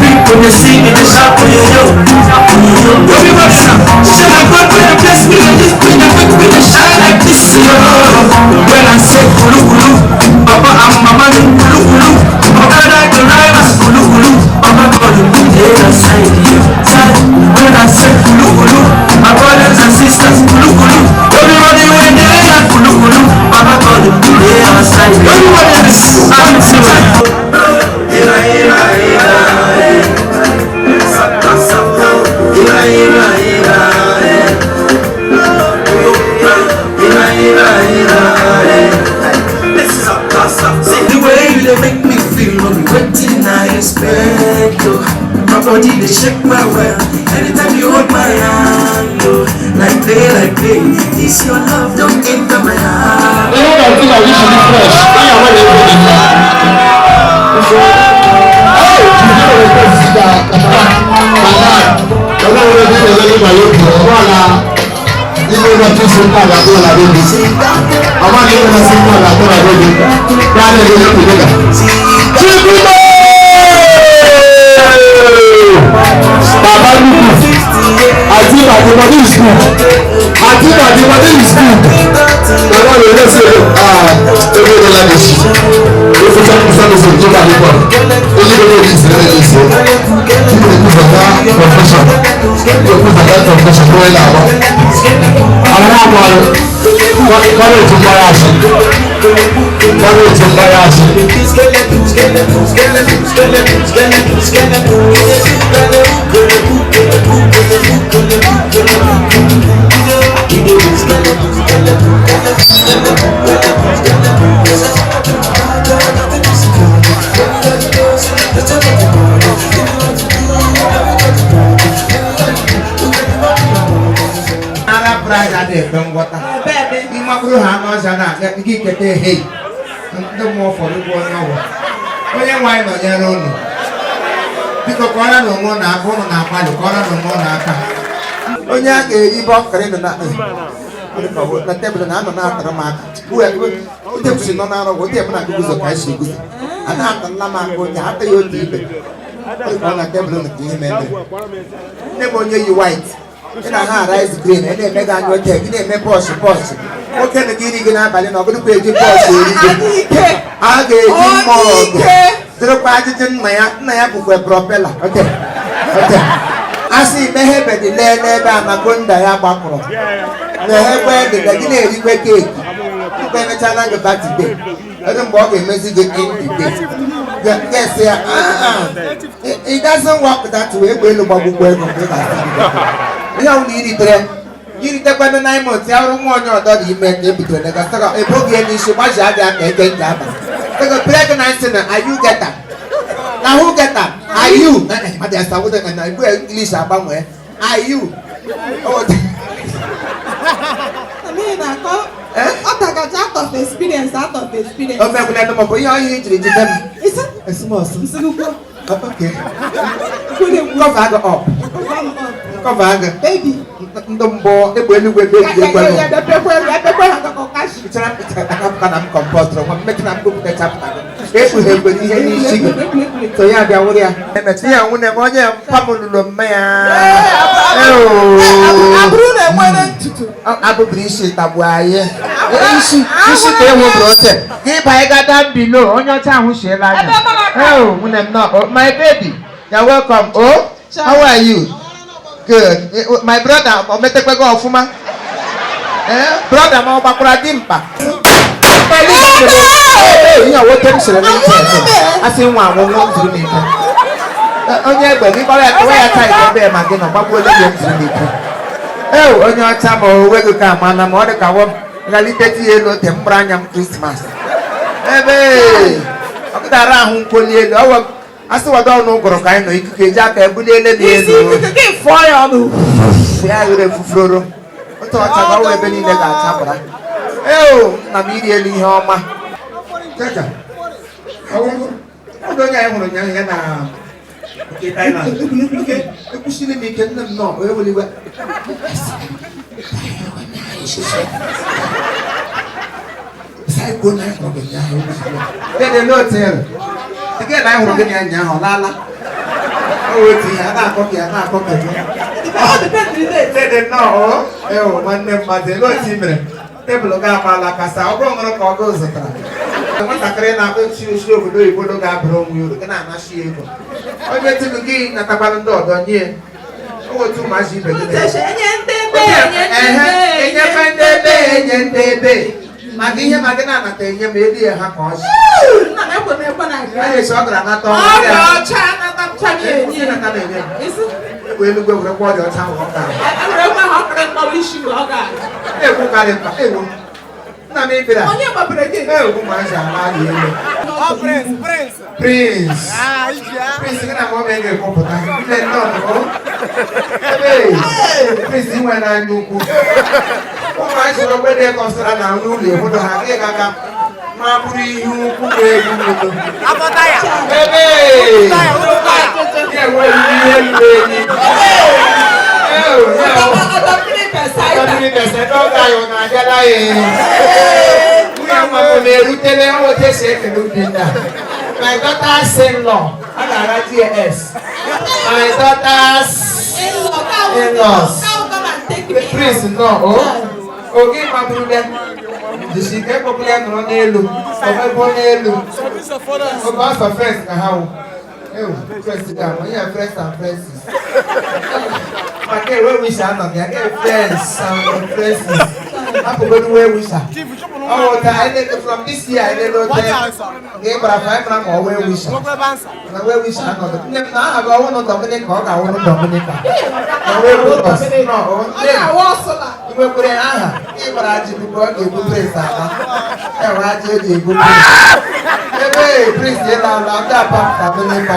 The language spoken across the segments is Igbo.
People they see me, they shout, yo, yo, yo. Everybody shout, shout, God, bless me, this me, make me shine like this, yo. When I say kulu kulu, Papa and Mama kulu kulu, Papa like the rivers kulu kulu, Papa God they side you, side. When I say kulu kulu, my brothers and sisters kulu kulu, everybody when they are kulu kulu, Papa God they are side. Everybody else, I'm sorry. The way you make me feel, no be waiting I expect. Oh. My body they shake my well. Anytime you hold my hand, oh, like play, this your love don't enter my heart. Onye nwaanyị nọnyere unu biko kọọrọ na onwe na aka ụnụ na-agbalị kọọrọ na onwe na aka onye a ga-eyi bọnkịrị nọ na tebụl na-anọ na-atara m aka ote nọ na-arụ ọgwụ ote na guzo ka esi eguzo a na-atala m aka onye ataghị otu ibe ọ na tebụl na ihe mere nne m onye yi white ị na ha rice green ị na-eme gị anya oche gị na-eme pọshị pọshị nwoke na gị iri gị n'abalị na ọgụdụkwa eji pọshị eri gị a ga-eji mmụọ ọgụ dịrịkwa ajụjụ nna ya bụkwa propela a sị meghebedị lee n'ebe anakonda ya gbapụrụ meghekwe dịda gị na-erikwe keeki tupu emechala gị batide ebe mgbe ọ ga-emezi gị indide gesi ya it doesn't work that way egbe elu gbagbukwa ego mgbe ị ga-asa ihe ọbụla iritere iritekwana 9 months ya bụrụ nwa onye ọdọ dị ime ka e butere na gasịrị eboghị ya n'isi gbaji adị aka eke nke abalị sịgo pregnancy na are you get am na who get am are you mmadụ ya sawụda na igbe English agbanwee are you Ọ out of experience o mekwula m bụ ihe ọhịa ijiri jide m esmọs okay cover agụ up cover agụ baby ndị mbụ egbe eluigwe baby ekwelụ chara na m kọmpọtụrụ nwa mmechara m gụpụta chapụta gị ekpughe ekwere ihe n'isi gị so ya bịa wụrụ ya emecha ya nwunye m onye mpa m lụrụ mma ya abụrụ na enwere ntutu abụbụrụ isi tagbuo anyị isi ka e nwebụrụ oche gị banye gada mbilo onye ọcha ahụ siela anya nwunye m nọ my baby you're welcome oh how are you good my brother o metekwago ọfụma brother ma ọ gbakwara dimkpa ihe nwoke m sịrị n'ịntanetị asị nwa anwụnwụ m zuru m ike onye egbe gị kpọrọ ya kpọrọ ya taa ebe ma gị nọ gbagbuo onye gị m zuru m ike ee onye ọcha ma o nweghị ka ama na ma ọ dị ka wọ m ghalite tinye elu ote mkpụrụ anya m Krismas ebe ọ gụdara ahụ nkwoli elu ọwọ asị wado ọnụ ụgụrụ ka anyị nọ ikuku eji aka ebuli ele na elu ya ghere efufuroro otu ọcha ka ọwa ebe niile ga-achapụra ee nna m iri elu ihe ọma ọdụ onye anyị hụrụ ụnyaahụ ya na ekwusiri m ike nne m nọ eweliwe Dịka na anyị hụrụ gị na ya ụnyaahụ, ọ laala. O otu ihe a na-akọ ka ya na-akọ ka gị. Ọ depend the date. Dede nnọọ o, ewo nwanne mmadụ, ele otu i mere? Tebụl gị agbaala kasa, ọ bụrụ ṅụrụ ka ọ gị zụtara. Nwatakịrị na-akpọ chi osi obodo oyibo ga-abara onwe ya uru, gị na-anachi ya ego. Onye tụrụ gị natakwara ndị ọdọ nye ya. O wetu ụmụazị ibe gị na-eme. Enye ndị ebe, enye ndị Ehe, ebe. enyefe ndị ebe, enye ndị ebe. Maka ihe ma gị na-anata enye ma edi ya ha ka ọchị. Nna m ekwe m ekwe na nke. A na-esi ọ gara anata ọnwa Ọ ya. dị ọcha anata m cha Kwụsị ya enye. ịnata na-enye m. Isi Egbe eluigwe werekwa ọrịa ọcha ahụ ọ gara. ewere nwa ha ọkara mkpọrọ isi mgbe ọ ga-aga. Na-ekwukarị mkpa ewo. Nna m ịbịara. Onye gbapere gị? Ewu ụmụazị ala dị elu. Ọ Prince, Prince. Prince. Ah, iji ya. Prince gị na ma ọ bụ ga-ekwupụta. Nne nnọọ nọ. Ebe Prince inwe n'anya ukwu. Ụmụazị ogbede kọsara na n'ụlọ ehudo ha gị gaga ma bụrụ ihe ukwu ga-egbu mmadụ. Afọ taya. Ebe Taya, ụlọ taya. ya enweghị ihe ruru enyi. Ewu, ya o. Ọdọ mmiri Besaida. Mmiri Besaida ọ ga-ayọ na-abịala ya. Nwunye nwa m na-erutele otu esi ekele Obinna. My daughter's in-law. A ga-ara GS. My daughter's In-law, in-laws. come and take me. Prince nọ o. Oge maburule. Jisi ike ekpopụla ya nọrọ n'elu. Ọmebe n'elu. Oge ọsọ friends ka ha wụ. Ewu, friends ga-amụ ihe friends and friends. Maka ewe wisha anọ ya, e friends and friends. Hapụgodu wee wisha. Ọ wụ ta anyị na from this year anyị na-ele ote. Nke ị gbara fa anyị mara ma ọ wee wisha. Nwoke ebe ansa. Na wee wisha anọdụ. Nne m na aha gị ọwụnụ Dominica, ọ ga-awụrụ Dominica. Na wee Rufus. Nọ, ọ Ọ nne m. na-awa ọsụla. I nwekwere aha ị gbara ji bụ ọ ga-egbu Prince ala. Ewe aja eji egbu Prince. Ebe Prince ịla ala ndị apa ka mmiri mba.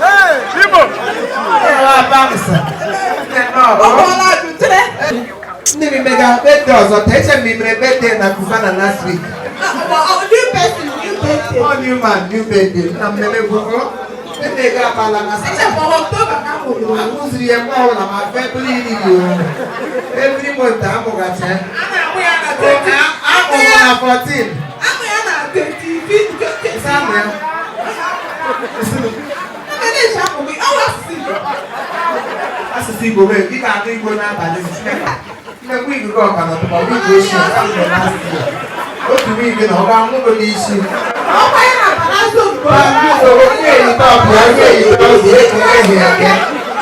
Hey, Igbo. Ewe apa m sị. Nne nnọọ, Ọ ọ. bụọla ajụ tere. Nne m mega birthday ọzọ taa. Eche m imere birthday na Cubana last week. New person, new birthday. All new man, new birthday. Na mmemme gbogbo. Birthday ga abala na Eche m Ọktoba ka m mụrụ. Akụziri ya mgbe ọbụla ma February iri o. Every month amụgacha ya. A na-amụ ya na 20. Amụrụ na 14. Amụ ya na 25. Ịsa amụ ya. Ebe na-eji amụ gị, ọ wụ asụsụ Igbo. Asụsụ Igbo wee ị ga-anụ Igbo n'abalị. Nne wig gị ọka na tụba wig ochie ka mgbe last year. Otu wig na ọ ga-anwụ gị n'isi. Ọkwa ya na-abara ozugbo. Onye eyite ọbụ onye eyite ọzọ ego ehi eke.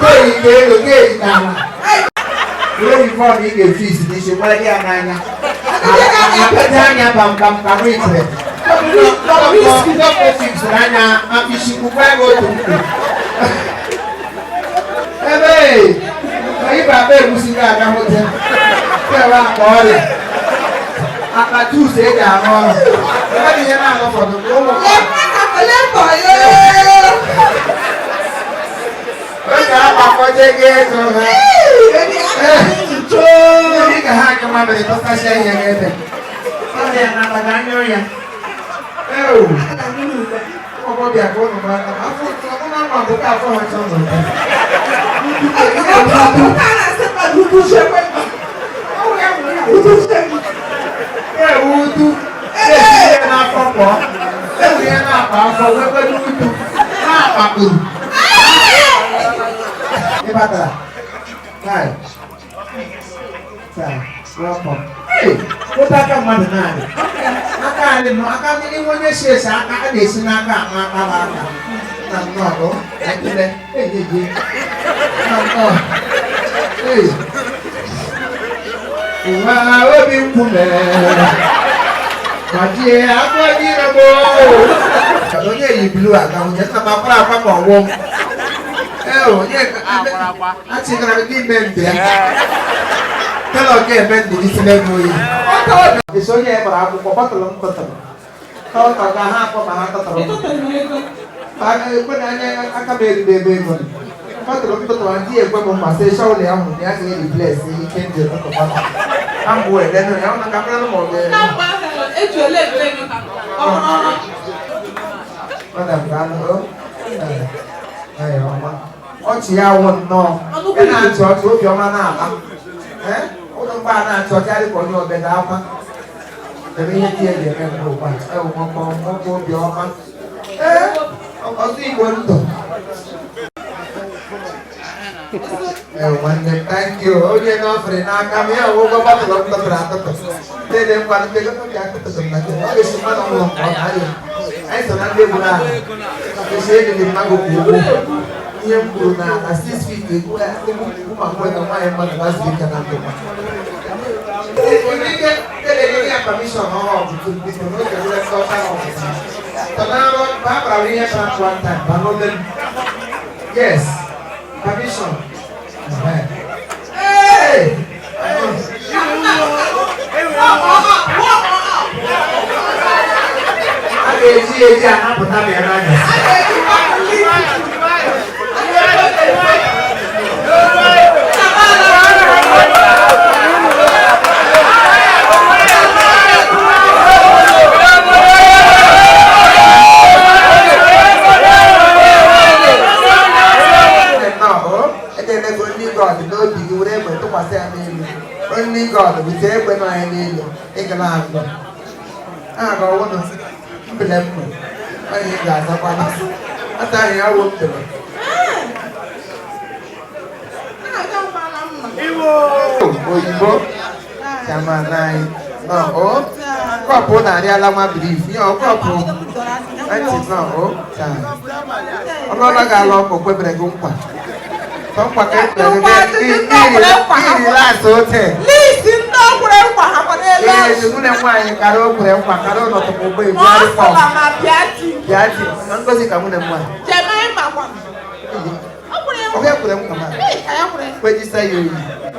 Ka eyite elu ka eyite ala. Were uniform ị ga-efi isi n'isi gbara gị ya n'anya. Apịaja anya bam bam ka m itere. Dọkịta fixiri anya mkpịsị kwukwa gị otu mkpu. Ebe anyị bụ akpa egusi ga-aga hụte. Kewa akpa ọrịa. Akpa juus eji arụ ọrụ. Ebe dị ihe na-aṅụ ụfọdụ ụmụ oge agbakọje gị ego ha. Ndị ka ha aka mamịrị tụsasịa ihe n'ebe. Ọrịa na-agbada anya ọrịa. Ewu. Ọgbọbịa ka ụnụ mara na afọ ọbụna ọnọdụ ka afọ ha chọọ n'ụtọ. Ewu udu. Esi ihe n'afọ pụọ. Ewu ihe na-akpa afọ wekwedu udu. Na-akpakpuru. Ị batara? Hi. Sir, welcome. Hey, wepụ aka mmadụ naanị. Aka anyị nọ, aka ndị onye si esi aka a na-esi n'aka ama akpara aka. Na nnọọ, ekele, ejeje. Na nnọọ. Hey. Ụwa obi nkwume. Gbajie afọ niile m. Onye yi blu aga, onye nna m akwara akwa ma ọwụọ m. Ee, onye achịgara m n'ime ndị ya. Telo ga-eme ndị gị si n'ego oyi. Esi onye gbara akwụkwọ bọtụlụ m tụtụrụ. Tọtọ ga ha akpọ ma ha tụtụrụ m. Ekwe na anya aka m eriri ebe ego nọ. Bọtụlụ m tụtụrụ ndị ekwe m mma sị shọwụlụ ya hụrụ na ya ga-eri ples ike ndị ụtụtụ bọtụlụ. Ka m bụ edenụ ya ọ na ka mara ma ọ ga Madam daalụ. Ee, ọma. Ọchị ya wụ nnọọ. Ị na-achị ọchị obiọma na-ala. Ee, ụlọ mgbe a na-achị ọchị adị ka onye obede akwa. Ebe ihe di ya ga-eme nke ugbu a, ewu nwoke nwoke obiọma. Ee, ọzọ Igbo ndụ. Ee, nwanne m, thank you. Onye n'ọfere n'aka m ya wụ ụgwọ bọtụlụ m tụtụrụ atụtụ. Dede ngwa ndị ego m ji atụtụ m na nke ọ ga-esi mmadụ nwụrụ nke ọ na-arịa. Anyị so na ndị egwuru ala. Esi elili mmadụ kwụ ụgwọ. Ihe m kwuru na na 6 feet egwu egwu ma nweta nwaanyị mmadụ na-azụ ike na ndụ. Ike dede ya permission ọrụ ọtụtụ biko n'oge nwere ndị ọcha na ọtụtụ. Tọnarọ ba bara ihe bara one time ba n'ole. Yes, permission. Hey! A ga-eji eji anapụta m ya n'anya. Nnọọ, edelego only God n'obi gị, were egbe tụkwasị ya n'elu. Only God bute egbe nọ ya n'elu, ịgala agụ. Aha gị ọwụnụ mbele mkpụ, onye ị ga-azakwa ata ahụ ya wụ mbele. Oyibo chairman anyị nọ o kọpụ na-arịala nwa brief ihe ọ kọpụ ntị nọ o taa ọlụọla ga-alụ ọkụ kwebere gị nkwa tọ nkwa ka ekwere gị iri lasị ote. Lisi ndị o kwere nkwa ha kwa n'elu. Ee, nwunye nwaanyị kara o kwere nkwa kara ụlọtụkwa ụgbọ Ma ọ ebugharị kpọm. sọla ma bịa di. Bịa di na ngozi ka nwunye m nwaanyị. Jemima kwa. O kwere ọ nkwa. ga ekwere nkwa ma Ee, ka ya kwere. kwejisa ya oyi.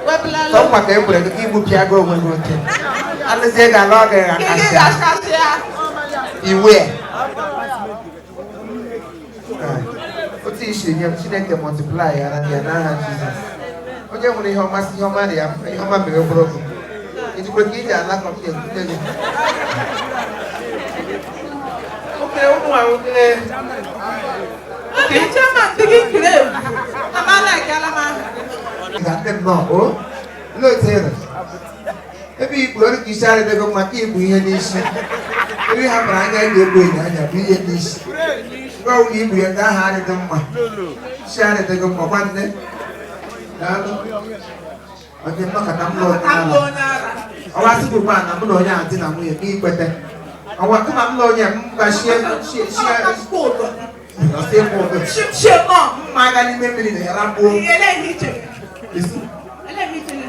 Webụlala. Tọ nkwa ka ekwere gị ka igbupịa gị onwe gị oke alụzie gị ala ọ gaghị Gị akasị ga-akasị ya. iwe otu isi nye m. Chineke multiply ya ya n'aha Jizọs. Onye nwere ihe ọma si ihe ọma dị ya mma, ihe ọma mere ogologo ijikwa ka iji ala kọmpi ekwute gị oke ụmụ ahụ. Okay, chairman, begin grave. Amala ekela m aha. Ga ndị nnọọ o olee otu ị nọ ebe ikpu ọrụ ka isi arịdego maka igbu ihe n'isi ebe ị hapụrụ anya ị ga-egbu enyo anya bụ ihe n'isi ngwa ọbụla igbu ya nke ahụ adịdị mma, isi arịdego mma. Nwanne, daalụ. Ọ dị mma ka m lụọ onye Abụ ala. Onye ara. Ọwa sị bụ na mụ na onye a dị na nwunye ka ikwete ọwa kama m na onye m gbachie shie shie. Ọkwa ụdọ. Ọsị ịkwụ ụdọ. Shimshie nọ. Mma aga n'ime mmiri na ya lakpuo. Ele ihe ichere. Isi. Ele ihe ichere.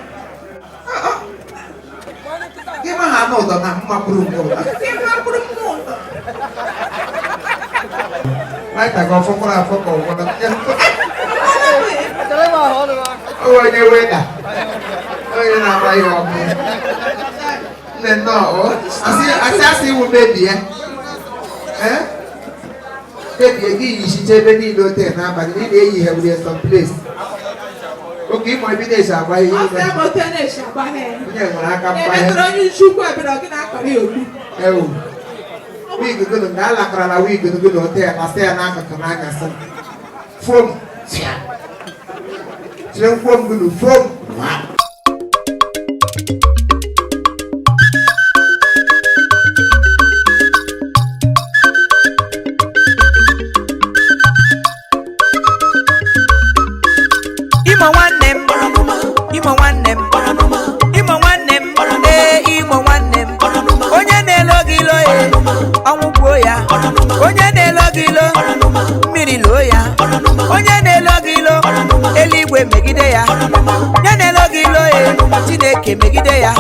Gị ma ha n'ụdọ na mma kwuru nke ụdọ. Gị ma kwuru mma ụdọ. Laịta gị ọfọkwara afọ ka ọgwọrọ. Onye weda onye na-agba ya ọkụ nne nnọọ o asị asị asị iwu mebie ee mebie gị yichicha ebe niile ote n'abalị ị na-eyi ihe were some place oge ịmụ ebe ị na-esi agba ihe Ọ sị ime. ebe otu na-esi agba ha. Onye nwere aka mkpanye. Na-emetụrụ onye isi ukwu ebere gị na-akọrọ ya okpu. Ewu wig gị na alakarala wig gị na ote ya na-asa ya n'akụkụ n'anyasị fom jiri nkwom gị na fom. Imo nwanne m, Imo nwanne m, Imo nwanne m, ee, Imo nwanne m. Onye na-elo gị ilo ya, ọnwụ gbuo ya. Onye na-elo gị ilo, mmiri loo ya. Onye na-elo gị ilo, eluigwe megide ya. Onye na-elo gị ilo ya, Chineke megide ya.